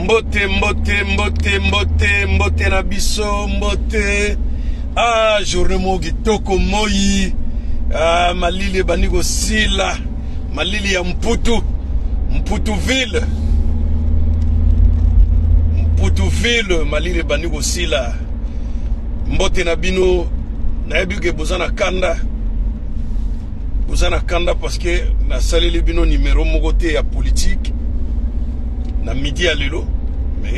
Mbote, mbote, mbote, mbote, mbote na biso, mbote. Ah, journée moko kitoko moi. Ah, malili ebandi kosila. Malili ya Mputu. Mputu ville. Mputu ville, malili ebandi kosila. Mbote na bino, nayebi ke boza na kanda. Boza na kanda parce que nasaleli bino numero moko te ya politique na midi ya lelo, mais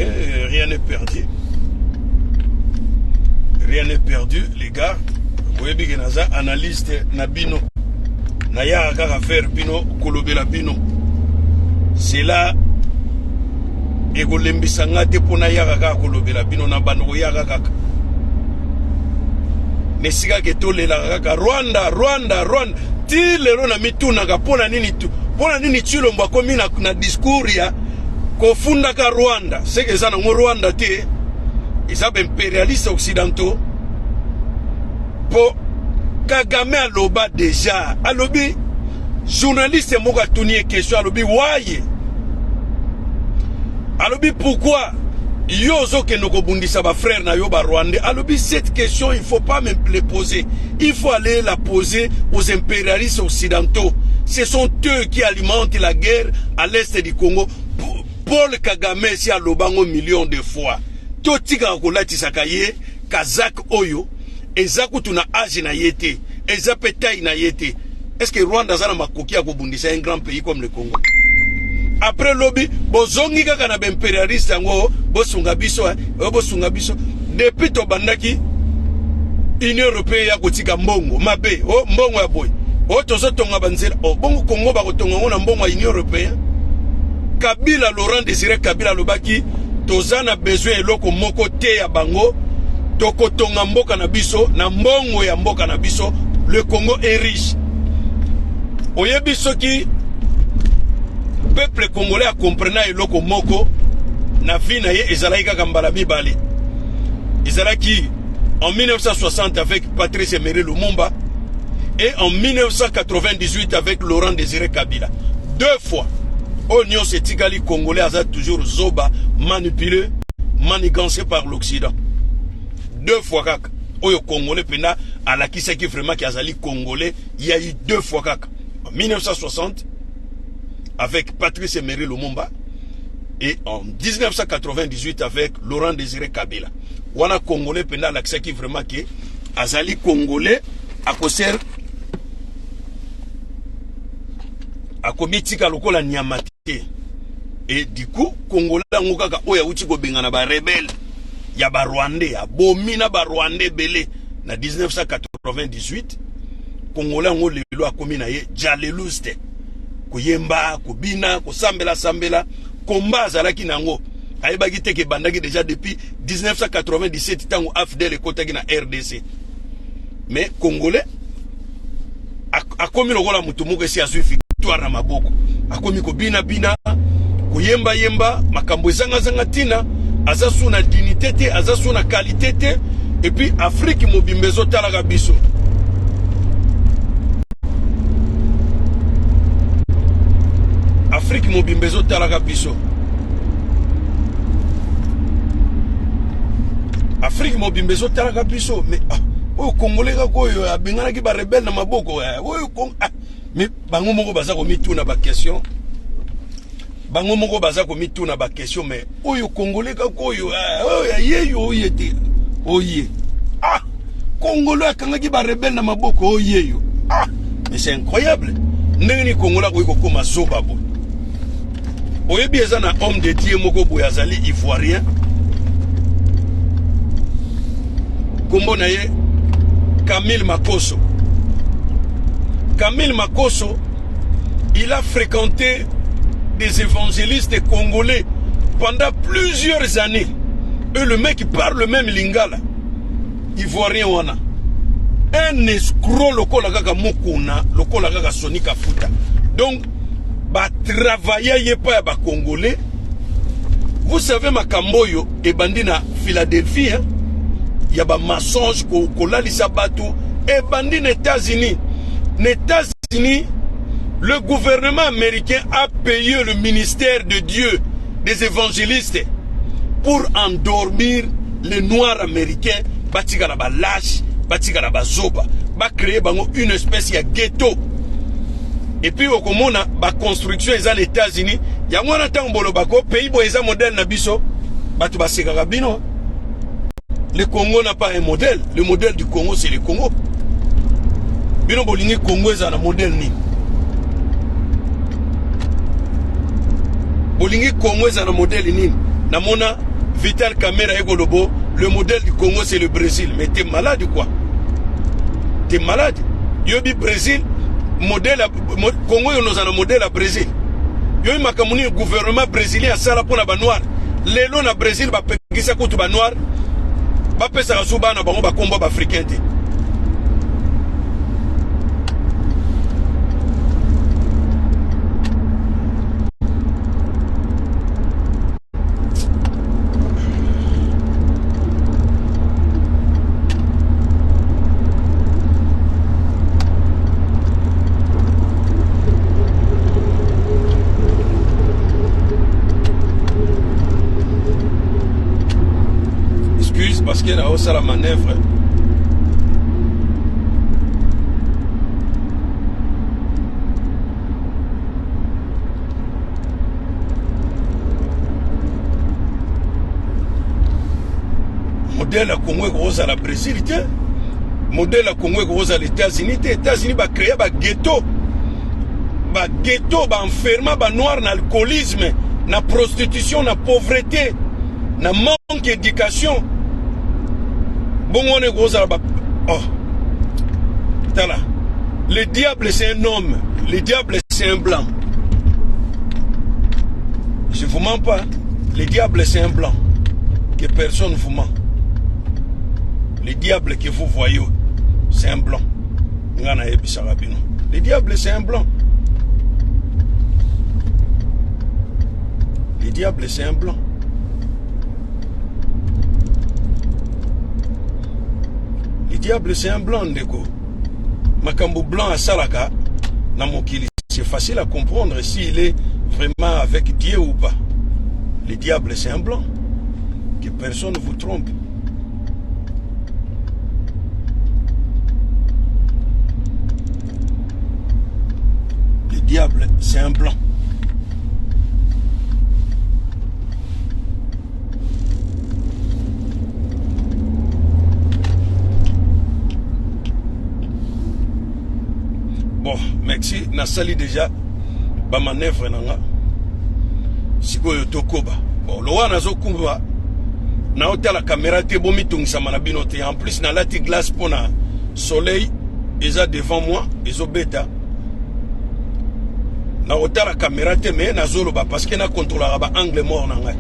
rien n'est perdu. Rien n'est perdu les gars. Boyebi ke naza analyste na bino. Nayaka kaka faire bino kolobela bino. Cela ekolembisa nga te mpo nayaka kaka kolobela bino na bando koyaka kaka. Na esika ke tolelaka kaka Rwanda, Rwanda, Rwanda. Ti lelo na mitunaka mpo na nini mpo na nini Tshilombo akomi na discours ya kofundaka Rwanda. Seke eza nango Rwanda te, eza ba impérialistes occidentaux. Po Kagame aloba deja, alobi journaliste moko atuni ye question, alobi waye, alobi pourquoi yo ozokende kobundisa ba frères na yo ba Rwandais. Alobi cette question il faut pas me le poser, il faut aller la poser aux impérialistes occidentaux. Ce sont eux qui alimentent la guerre à l'est du Congo. Paul Kagame si alobango million de fois, totikaka kolatisaka ye kazak oyo eza kutu na age na ye te, eza pe taille na ye te. Est-ce que Rwanda aza na makoki ya kobundisa un grand pays comme le Congo? Après lobi bozongi kaka na ba impérialiste yango, bosunga biso, hein, bosunga biso. Depuis tobandaki Union européenne ya kotika mbongo mabe, oh mbongo ya boye, oh tozotonga banzela, oh bongo Congo bakotonga yango na mbongo ya Union européenne. Kabila, Laurent Désiré Kabila alobaki toza na besoin eloko moko te ya bango, tokotonga mboka na biso na mbongo ya mboka na biso. Le Congo est riche. Oyebi soki peuple congolais a comprena eloko moko na vie na ye, ezalaki kaka mbala mibale. Ezalaki en 1960 avec Patrice Emery Lumumba et en 1998 avec Laurent Désiré Kabila. Deux fois. Oyo nyonso etikali congolais aza toujours zoba, manipulé, manigancé par l'Occident. Deux fois kaka. Oyo congolais pena alakisaki vraiment ki azali congolais, il y a eu deux fois kaka. En 1960 avec Patrice Emery Lumumba et en 1998 avec Laurent Désiré Kabila. Wana congolais pena alakisaki vraiment ke azali congolais, akoser akomitika lokola nyama te. Et du coup congolais yango kaka oyo awuti kobengana ba rebelle ya ba Rwandais, abomi na ba Rwandais ebele na 1998. Congolais yango lelo akomi na ye jaleluste, koyemba, kobina, kosambela sambela. Komba azalaki nango ayebaki te ke ebandaki déjà depuis 1997 ntango AFDL ekotaki na RDC. Mais congolais akomi lokola moto moko esi azwi victoire na maboko, akomi kobina bina, koyemba yemba makambo ezangazanga ntina, aza su na dignité te, aza su na qualité te. Et puis Afrique mobimba ezotalaka biso. Afrique mobimba ezotalaka biso. Afrique mobimba ezotalaka biso. Mais ah, oyo congolais kaka oyo abenganaki ba rebelle na maboko, oyo ah, mais bango moko baza komituna ba question. Bango moko baza komituna ba question, mais oyo congolais kaka oyo, oyo yeyo oye te, oye. Ah, congolais akangaki ba rebelle na maboko, oyeyo. Ah, mais c'est incroyable. Ndenge ni congolais akoki kokoma zoba boye. Oyebi eza na homme de Dieu moko boye azali ivoirien. Kombo na ye Camille Makosso. Camille Makosso, il a fréquenté des évangélistes congolais pendant plusieurs années. Et le mec parle même lingala. Ivoirien wana. Un escroc lokola kaka Mukuna, lokola kaka Sony Kafuta. Donc, ba travailler ye pa ya ba congolais. Vous savez makambo oyo ebandi na Philadelphie, hein? Ya ba mensonge kolalisa bato ebandi na États-Unis. Na États-Unis, le gouvernement américain a payé le ministère de Dieu des évangélistes. Pour endormir les Noirs américains, batikala ba lâche, batikala bazoba, bacréer bango une espèce ya ghetto. Et puis okomona ba construction eza na États-Unis, yango wana ntango bolobako pays boye eza modèle na biso, bato basekaka bino. Le Congo n'a pas un modèle. Le modèle du Congo, c'est le Congo. Bino bolingi Congo eza na modèle nini? Bolingi Congo eza na modèle nini? Namona Vital Kamerhe ekolobo, le modèle du Congo, c'est le Brésil. Mais t'es malade, quoi? T'es malade. Yobi Brésil, modèle Congo yo noza na modèle ya Brésil. Yobi makambo nini gouvernement brésilien asala mpona banoir? Lelo na Brésil bapekisa kutu banoir bapesaka su bana bango bakombo baafricain te. Excuse, parce que naosala manœuvre. Modèle ya Congo ekozala Brésil te, modèle ya Congo ekozala États-Unis te. États-Unis bacréa baghetto, baghetto, baenferma banoir na alcoolisme, na prostitution, na pauvreté, na manque éducation. Bongo wana ekozala ba, oh. Tala, le diable, c'est un homme. Le diable, c'est un blanc. Je vous mens pas. Le diable, c'est un blanc. Que personne vous ment. Le diable que vous voyez, c'est un blanc. Nga nayebisaka bino, le diable, c'est un blanc. Le diable, c'est un blanc. Le diable, c'est un blanc, ndeko. Makambo blanc asalaka na mokili, c'est facile à comprendre s'il est vraiment avec Dieu ou pas. Le diable, c'est un blanc. Que personne ne vous trompe. Le diable, c'est un blanc. Bon, merci. Nasali déjà bamanœuvre na nga. Sikoyo tokoba. Bon, lowa nazokumba, naotala caméra te, bomitungisama na bino te. En plus nalati glace mpona soleil eza devant moi, ezobeta. Nakotala caméra te, mais nazoloba parce que nakontrolaka baangle mort na ngai.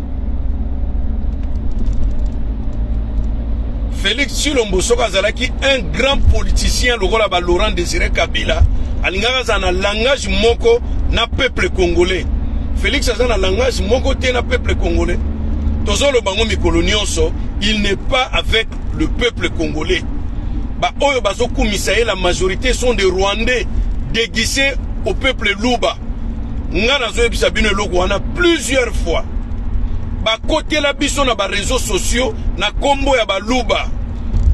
Félix Tshilombo, soki azalaki un grand politicien lokola ba Laurent Désiré Kabila, alingaka azala na langage moko na peuple congolais. Félix aza na langage moko te na peuple congolais. Tozoloba ngo mikolo nyonso, il n'est pas avec le peuple congolais. Baoyo bazokumisa ye, la majorité sont des Rwandais déguisés au peuple luba. Nga nazoyebisa bino eloko wana plusieurs fois. Bakotela biso na baréseaux sociaux na nkombo ya baluba,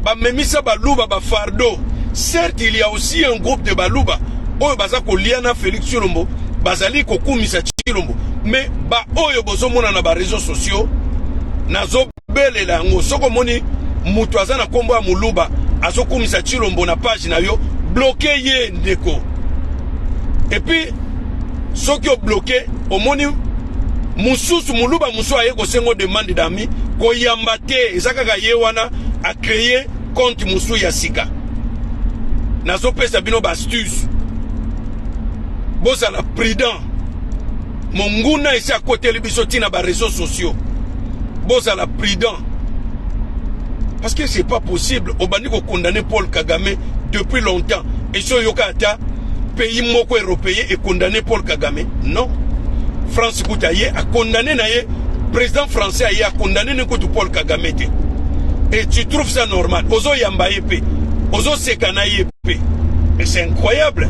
bamemisa baluba bafardeau. Certes, il y a aussi un groupe de baluba oyo baza kolia na Félix Tshilombo, bazali kokumisa Tshilombo, mais baoyo bozomona na baréseaux sociaux, nazobelela yango. Soki omoni moto aza na nkombo ya moluba azokumisa Tshilombo na page na yo, bloquer ye, ndeko. Et puis soki obloquer, omoni mosusu, moluba mosusu aye kosenga demande d'ami, koyamba te. Eza kaka ye wana acréer compte mosusu ya sika. Nazopesa bino baastuce, bozala prudent. Monguna esi akoteli biso ntina baréseaux sociaux. Bozala prudent, parce que c'est pas possible. Obandi kokondamner Paul Kagame depuis longtemps, esi oyoka ata pays moko européen ekondamner Paul Kagame? Non. France kuta ye akondamner na ye, président français aye akondamner ne kutu Paul Kagame te. Et tu trouves ça normal? Ozoyamba ye mpe ozoseka na ye mpe. Mais c'est incroyable,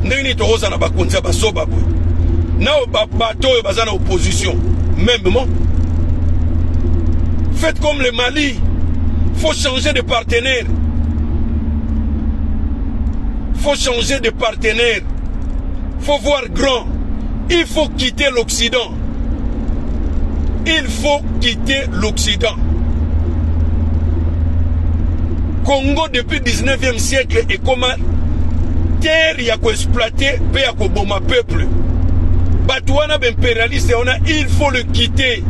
ndenge nini tokozala na bakonzi ya bazoba boye na bato oyo baza na opposition? Mêmement, Faites comme le Mali. Faut changer de partenaire. Faut changer de partenaire. Faut voir grand. Il faut quitter l'Occident. Il faut quitter l'Occident. Congo depuis 19e siècle ekoma terre ya koexploite mpe ya koboma peuple. Bato wana baimpérialiste wana, il faut le quitter.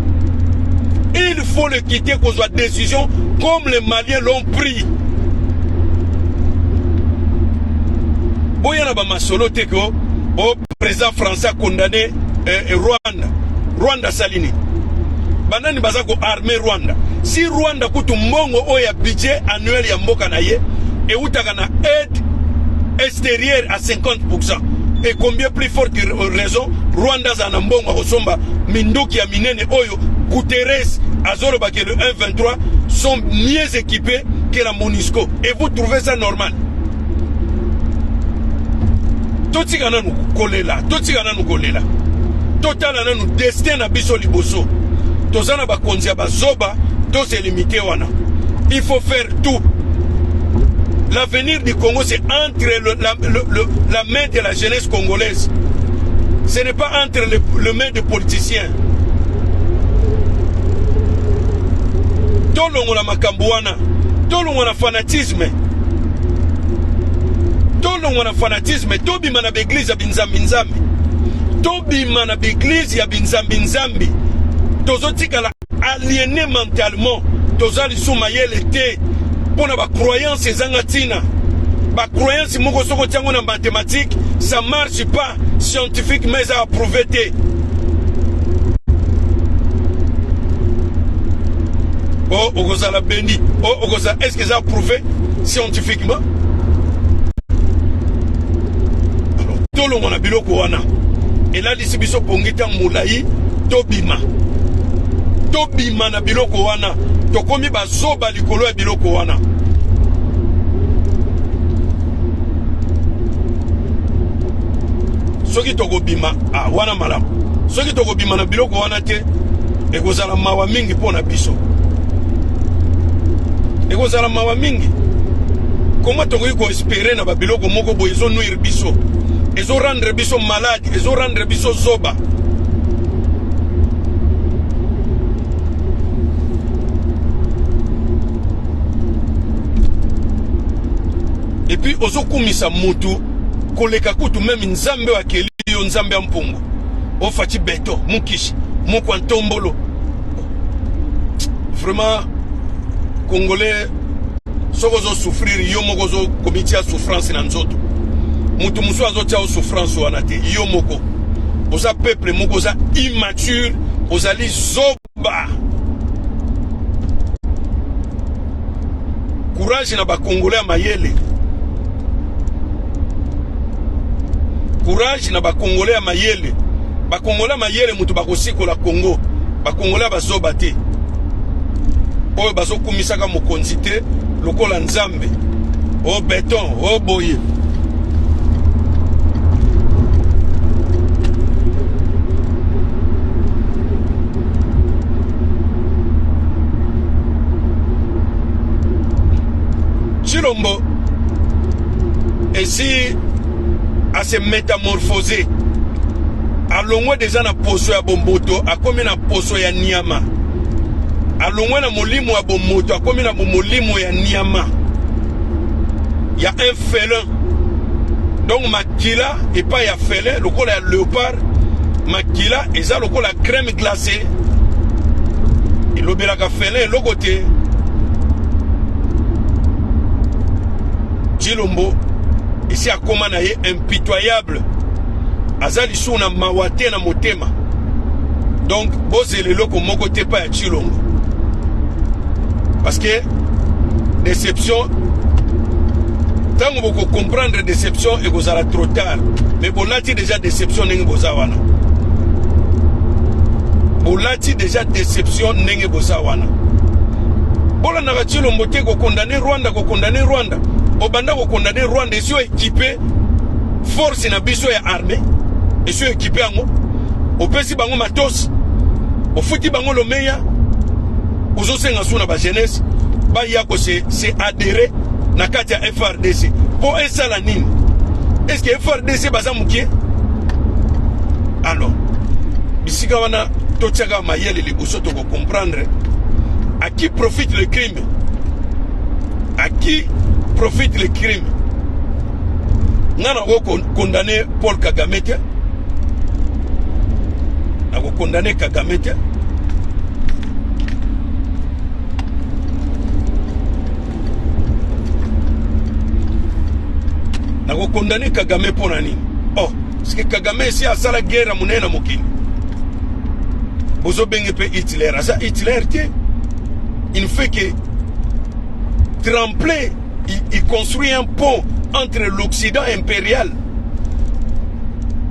Il faut le quitter, kozwa décision comme les Maliens l'ont pris. Boya na bamasolo te ko o président français a condamné Rwanda. Rwanda asali nini? Banani baza koarme Rwanda? Si Rwanda kutu mbongo oyo ya budget annuel ya mboka na ye eutaka na aide extérieure à 50%, et combien plus forte raison Rwanda azala na mbongo akosomba minduki ya minene oyo Guterres azoloba que le 1-23 sont mieux équipés que la MONUSCO? Et vous trouvez ça normal? Totika nanu kolela, totika nanu kolela, totala nanu destin na biso liboso. Toza na bakonzi ya bazoba, tose limite wana. Il faut faire tout. L'avenir du Congo, c'est entre la main de la jeunesse congolaise. Ce n'est pas entre le main des politiciens. Tolongola makambo wana, tolongola fanatisme, tolongwa na fanatisme, tobima na baeglize ya binzambi-nzambi, tobima na baeglize ya binzambi-nzambi. Tozotikala aliéné mentalement, toza lisusu mayele te mpo na bacroyance ezanga ntina. Bacroyance moko, soki otiango na mathématique, ça marche pas scientifiquement, eza approuvé te. O okozala béni, o okozala, est ce que eza approuvé scientifiquement? Alors tolongwa na biloko wana elalisi biso pongi ntango molai. Tobima, tobima na biloko wana. Tokomi bazoba likolo ya biloko wana. Soki tokobima, ah, wana malamu. Soki tokobima na biloko wana te, ekozala mawa mingi mpo na biso, ekozala mawa mingi. Koma tokoki koespérer na babiloko moko boye ezonuire biso, ezorendre biso malade, ezorendre biso zoba. Et puis ozokumisa mutu koleka kutu même Nzambe oyo akeli yo, Nzambe ya mpungu. Ofaci beto mukishi mokwa ntombolo. Vraiment, Congolais, soki ozosouffrir, yo moko ozokomitia souffrance na nzoto. Moto mosusu azotia yo souffrance wana te, yo moko. Oza peuple moko oza immature, ozali zoba. Courage na Bakongolais ya mayele, courage na Bakongolais ya mayele. Bakongolais ya mayele moto bakosikola Congo. Bakongolais ya bazoba te oyo bazokumisaka mokonzi te lokola Nzambe, o beton o boye. Chilombo esi ase métamorphosé, alongwe deja na poso ya bomboto, akomi na poso ya nyama. Alongwe na molimo ya bomoto, akomi na molimo ya nyama, ya un félin. Donc makila epai ya félin lokola ya léopard, makila eza lokola crème glacée, elobelaka félin eloko te. Chilombo esi akóma na ye impitoyable, aza lisusu na mawa te na motema. Donc bozela eloko moko te epai ya Chilombo, parce que déception, ntango bokocomprendre déception, ekozala trop tard. Mais bolati déjà déception ndenge boza wana, bolati déjà déception ndenge boza wana. Bolandaka Chilombo te kocondamner Rwanda, kocondamner Rwanda. Obanda kocondamner Rwanda, esi oéquipe force na biso ya armée, esi oéquipe yango, opesi bango matosi, ofuti bango lomeya. Ozosenga su na ba jeunesse baya ko se, se adhérer na kati ya FRDC mpo esala nini? Est-ce que FRDC baza mokie? Alors bisika wana totiaka mayele liboso, tokocomprendre à qui profite le crime, à qui profite le crime. Nga nako condamner Paul Kagame te, nakokondane Kagame te. Nakokondane Kagame mpo na nini? Oh, parce que Kagame esi asala guerre ya monene na mokili. Bozobenge mpe Hitler, aza Hitler te. Il ne fait que trembler, il construit un pont entre l'Occident impérial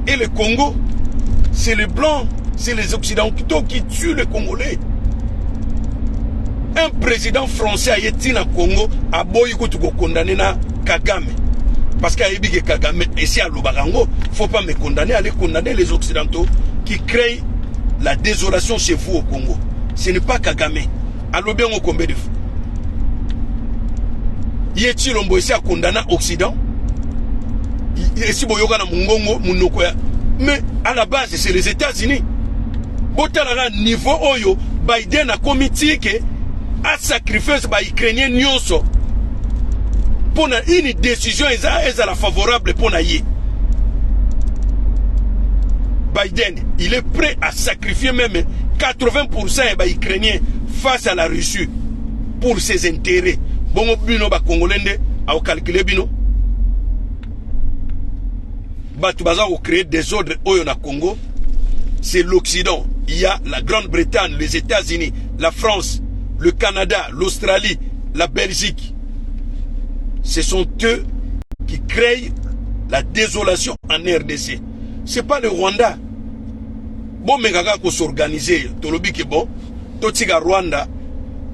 et le Congo. C'est les Blancs, c'est les Occidentaux qui tuent les Congolais. Un président français aye ti na Congo, aboyi kutu kokondane na Kagame, parce que ayebi ke Kagame esi alobaka yango: faut pas me condamner, allez condamner les Occidentaux qui créent la désolation chez vous au Congo, ce n'est pas Kagame. Alobi yango combien de fois? Ye Tshilombo esi akondana Occident, esi boyoka na mongongo monoko ya, mais à la base c'est les États-Unis. Botalaka niveau oyo Biden akomi ti ke asacrifice baukrainien nyonso mpo na une décision eza ezala favorable mpo na ye. Biden, il est prêt à sacrifier même 80% ya baukrainien face à la Russie pour ses intérêts. Bongo bino bacongolais nde akokalkule bino? Bato baza kocréer désordre oyo na Congo, c'est l'Occident. Il y a la Grande-Bretagne, les États-Unis, la France, le Canada, l'Australie, la Belgique. Ce sont eux qui créent la désolation en RDC, c'est pas le Rwanda. Bomeka kaka kos'organiser. Tolobi ke bon, totika Rwanda,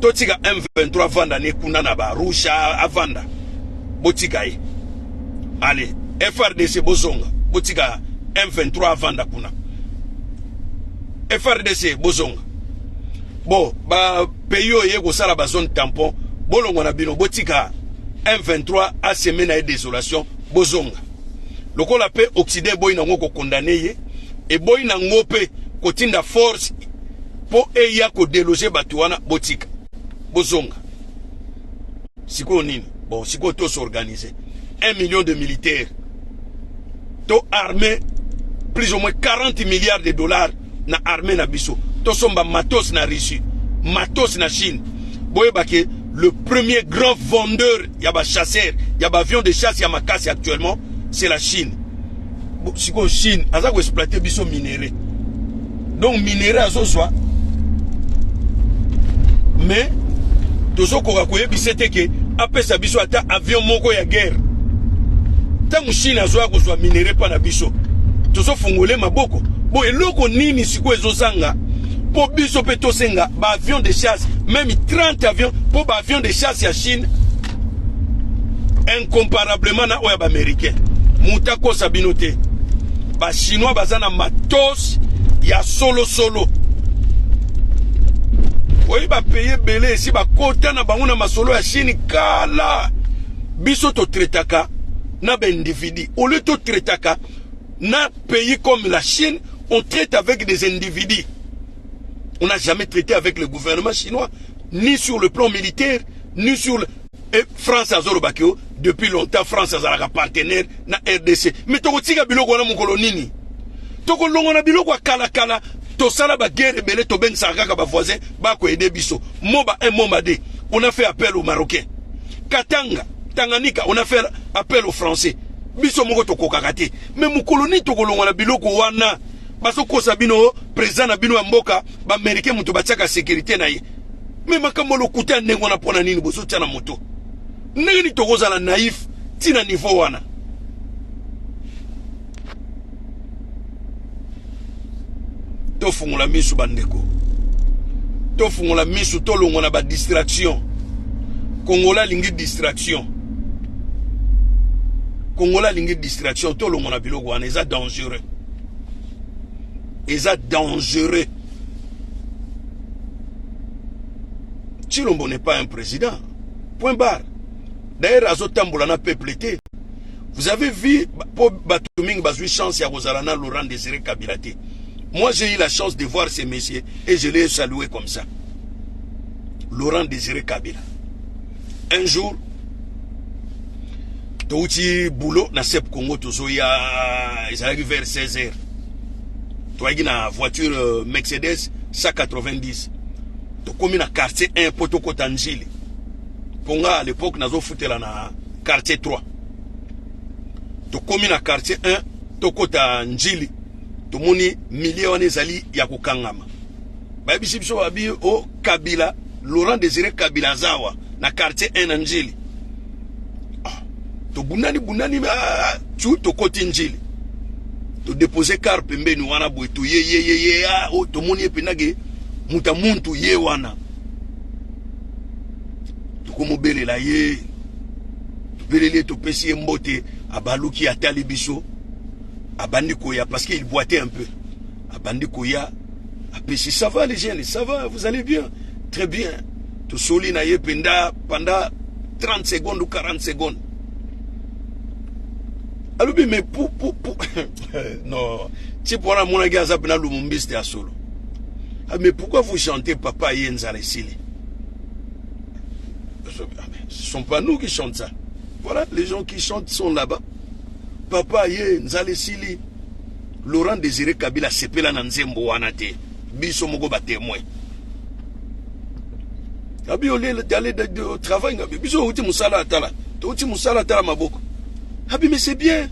totika M23 avanda ne kuna na baRusha, avanda, botika ye. Allez, FRDC bozonga, botika M23 avanda kuna. FRDC bozonga. Bon, bapays oyo ye kosala bazone tampon, bolongwa na bino, botika M23 aseme na ye désolation, bozonga. Lokola mpe Occident eboyi nango kokondane ye, eboyi nango mpe kotinda force mpo eya kodéloger bato wana, botika, bozonga. Sikoyo nini? Bon, sikoyo tos'organiser: 1 million de militaires, to armée, plus ou moins 40 milliards de dollars na armée na biso, tosomba matos na Russie, matos na Chine. Boyeba ke le premier grand vendeur ya bachasseur, ya baavion de chasse ya makasi actuellement, c'est la Chine. Sikoyo Chine aza koexploiter biso minerai, donc minerai azozwa, mais tozokoka koyebisa te ke apesa biso ata avion moko ya guerre. Ntango Chine azoya kozwa minerai mpa na biso, tozofungole maboko. Bo eloko nini sikoyo ezozanga mpo biso mpe tosenga baavion de chasse, même 30 avions? Mpo baavion de chasse ya Chine, incomparablement na oyo ya baaméricain. Moto akosa bino te, bachinois baza na matos ya solosolo. Oyi, bapays ebele esi bakota na bango na masolo ya Chine kala. Biso totraitaka na baindividu au lieu totraitaka na pays comme la Chine. On traite avec des individus, on n'a jamais traité avec le gouvernement chinois, ni sur le plan militaire, ni sur le. Et France azolobaki yo depuis longtemps, France azalaka partenaire na RDC. Mais tokotika biloko wana mokolo nini? Tokolongo na biloko ya kalakala. Tosala baguerre ebele, tobengisaka kaka bavoisin bakoaider biso. Moba 1, Moba 2, on a fait appel aux Marocains. Katanga, Tanganyika, on a fait appel aux Français. Biso moko tokokaka te. Mais mokolo nini tokolongwa na biloko wana? Bazokosa bino, président na bino ya mboka, baaméricain moto batiaka sécurité na ye. Mais makambo lokuta ya ndenge wana, mpo na nini bozotia na moto? Ndenge nini tokozala naïf ntina niveau wana? Tofungola misu, bandeko, tofungola misu, tolongwa na badistraction. Kongola alingi distraction, Kongola alingi distraction. Tolongwa na biloko wana, eza dangereux, eza dangereux. Tshilombo n'est pas un président. Point barre. D'ailleurs, azotambola na peuple te. Vous avez vu, po bato mingi bazwi chance ya kozala na Laurent Désiré Kabila te. Moi, j'ai eu la chance de voir ces messieurs et je l'ai salué comme ça. Laurent Désiré Kabila. Un jour, touti boulot na Sep Congo, tozoya, ezalaki vers 16 heures. Toyaki na voiture Mercedes 190. Tokomi na quartier 1 po tokota Njili. Mpo nga à l'époque nazofutela na quartier 3. Tokomi na quartier 1, tokota Njili, tomoni milieu wana ezali ya kokangama. Bayebisi biso babi o Kabila, Laurent Désiré Kabila azawa na quartier 1 na Njili. Ah, tobundani bundani, ah, tu tokoti Njili, todepose car pembeni wana boye, toyeyeyeye, ah, oh, tomoni ye mpendake muta muntu ye wana. Tokomobelela ye, tobeleli ye, topesi ye mbote, abaluki, atali biso, abandi koya parce qu'il boitait un peu. Abandi koya, apesi: "Ça va les jeunes? Ça va? Vous allez bien? Très bien." Tosoli na ye mpenza pendant 30 secondes ou 40 secondes. Alobi: "Mais pour non type wana amonaki aza mpena lumumbiste ya solo. Ah, mais pourquoi vous chantez 'Papa ye, nzala esili'? Ce sont pas nous qui chantent ça. Voilà, les gens qui chantent sont là-bas. Papa ye, nzala esili." Laurent Désiré Kabila sepela na nzembo wana te. Biso moko batémoin. Abi au lieu d'aller au travail, ngabi biso outi musala, atala. Touti musala, atala maboko. Abi: "Mais c'est bien.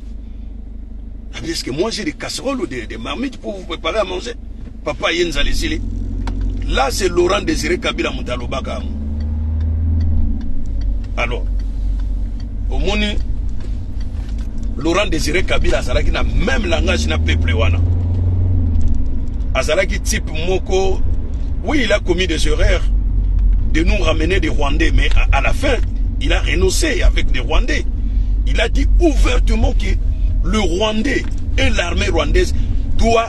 Abi, est-ce que moi j'ai des casseroles ou des marmites pour vous préparer à manger? Papa ye, nzala esili." Là, c'est Laurent Désiré Kabila moto alobaka yango. Alors, omoni Laurent Désiré Kabila azalaki na même langage na peuple wana. Azalaki type moko. Oui, il a commis des erreurs de nous ramener des Rwandais, mais à la fin, il a renoncé avec des Rwandais. Il a dit ouvertement que le Rwandais et l'armée rwandaise doit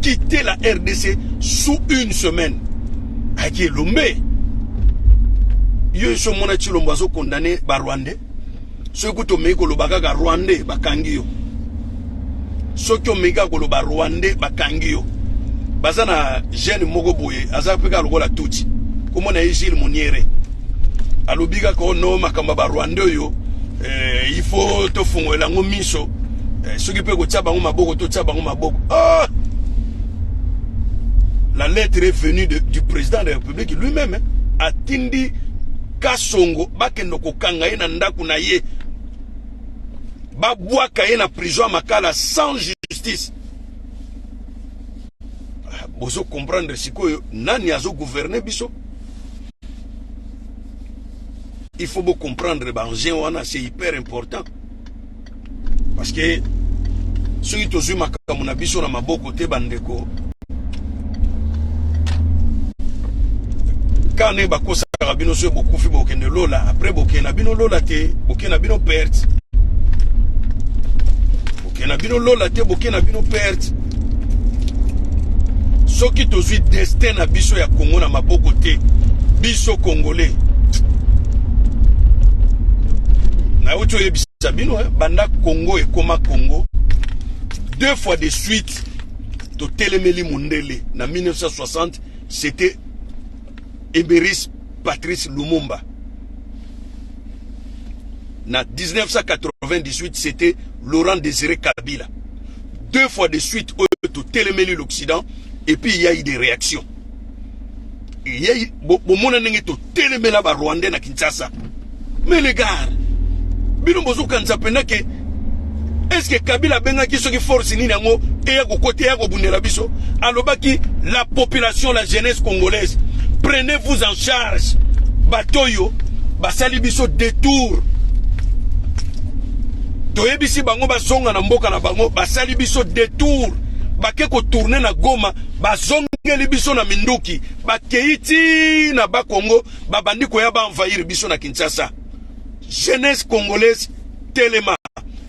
quitter la RDC sous une semaine. Aki elombe yo so omona Tshilombo azokondane Barwandais. Soki kuta omeki koloba kaka Rwandais, bakangi yo. Soki omeki kaka koloba Rwandais, bakangi yo. Baza na jeune moko boye, aza mpe kaka lokola tuti, komona ye Gilles Moniere, alobi kaka ono makambo ya Barwandais oyo, il faut tofungolela yango miso, soki mpe kotia bango maboko, totia bango maboko. Ah! La lettre est venue du président de la République lui-même, hein. Atindi Kasongo bakende kokanga ye na ndako na ye, babwaka ye na prison ya Makala sans justice. Bozo comprendre sikoyo nani azogouverne biso? Il faut bocomprendre baengin wana, c'est hyper important, parce que soki tozwi makambo na biso na maboko te, bandeko, ka ndenge bakosaka bino, soki bokufi bokende lola, après bokende na bino lola te, bokende na bino perte. Bokende na bino lola te, bokende na bino perte. Soki tozwi destin na biso ya Kongo na maboko te, biso Congolais, nauti oyebisa bino, banda Congo ekoma Congo, deux fois de suite totelemeli mondele. Na 1960, c'était Emeris Patrice Lumumba. Na 1998, c'était Laurent Désiré Kabila. Deux fois de suite oyo totelemeli l'Occident et puis il y a eu des réactions. Il y a eu bomona ndenge totelemela Barwandais na Kinshasa. Mais les gars, bino bozokanisa mpenza ke est ce que Kabila abengaki soki force nini yango eya kokota, eya kobundela biso? Alobaki: "La population, la jeunesse congolaise, prenez-vous en charge. Bato oyo basali biso détour, toyebisi bango bazonga na mboka na bango, basali biso détour, bake kotourne na Goma, bazongeli biso na minduki, bakei ti na Bakongo, babandi koya baenvahir biso na Kinshasa. Jeunesse congolaise, telema.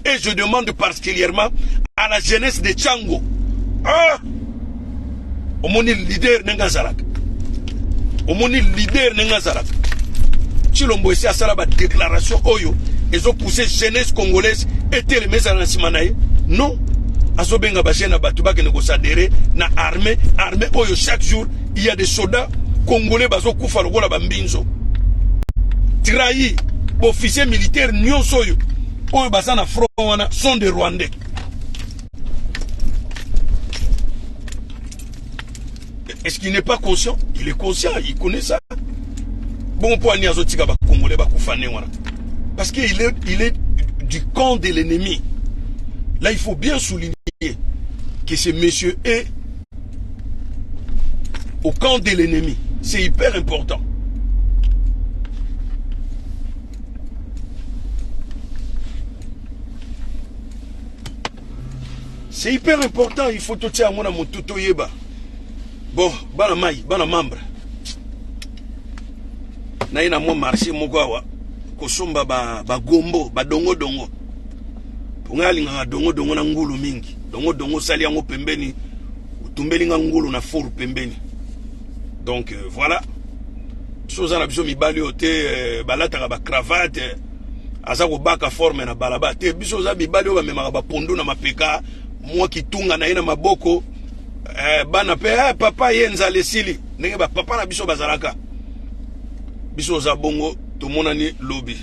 Et je demande particulièrement à la jeunesse de Tshangu." Ah! Omoni leader ndenge azalaka. Omoni leader ndenge azalaka. Tshilombo esi asala ba déclaration oyo ezo pousser jeunesse congolaise etelema ezala na nsima na ye. Non, azobenga ba jeune na bato bakende kosadere na armée, armée oyo chaque jour il y a des soldats congolais bazokufa lokola bambinzo. Trahi officier militaire nyonso oyo oyo baza na front wana sont des Rwandais. Est-ce qu'il n'est pas conscient? Il est conscient, il connaît ça. Bon, pour ani azotika ba Congolais ba kufa ndenge wana. Parce qu'il est, il est du camp de l'ennemi. Là, il faut bien souligner que ce monsieur est au camp de l'ennemi. C'est hyper important. C'est hyper important, il faut totia yango na motu toyeba. Bon, bana mai, bana membre. Naye na mwa marché moko awa kosomba ba bagombo, ba dongo dongo. Po ngai alingaka dongo dongo na ngulu mingi. Dongo dongo osali yango pembeni, otumbeli nga ngulu na four pembeni. Donc euh, voilà. Biso oza na biso mibali oyo te euh, balataka ba cravate euh, aza kobaka forme na balaba te. Biso oza mibali oyo bamemaka bapondu na mapeka, mwa kitunga na ye na maboko. Eh, bana pe eh, papa ye nzala esili ndenge bapapa na biso bazalaka. Biso oza bongo tomonani lobi.